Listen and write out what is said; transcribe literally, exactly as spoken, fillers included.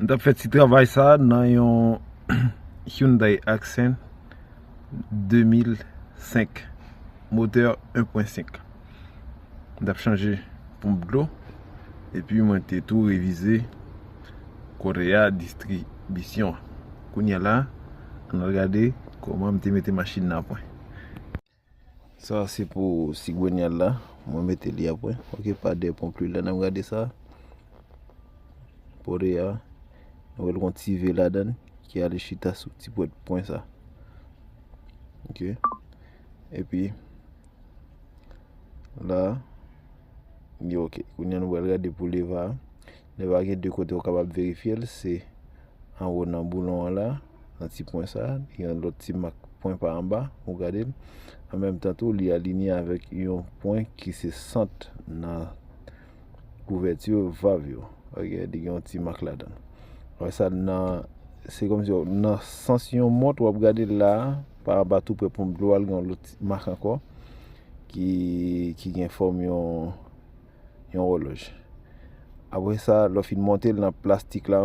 M t ap fè ti travay sa nan yon Hyundai Accent de mil senk, motè en pwen senk. M t ap chanje ponp dlo, epi mwen te tou revize kote a distribisyon an. Kounye a la, ann al gade kòman m te mete machin nan a pwen. Sa se pou sigwenyal la, mwen mete li a pwen. Ok, pa de ponp lwil la, n ap gade sa. Kote a, nou wè l gon ti ve ladan l ki ale chita sou ti pwèt pwen sa. Ok. Epi, la, li ok. Kounye a nou pral gade pou leva a. Leva a gen de kote ou kapab verifye l, se anwo nan boulon an la, nan ti pwen sa, li gen lòt ti mak pwen pa anba, ou gade l. An menm tan tou, li alinye avèk yon pwen ki se sant nan kouvèti vav yo. Ok, li gen yon ti mak ladan l. Wè sa nan, se kòmsi nan sans yon mont, w ap gade la, pa anba tou prè ponp dlo a, l gen yon lòt ti mak ankò ki, ki gen fòm yon, yon òlòj. Apre sa, lè w fin monte l nan plastik la,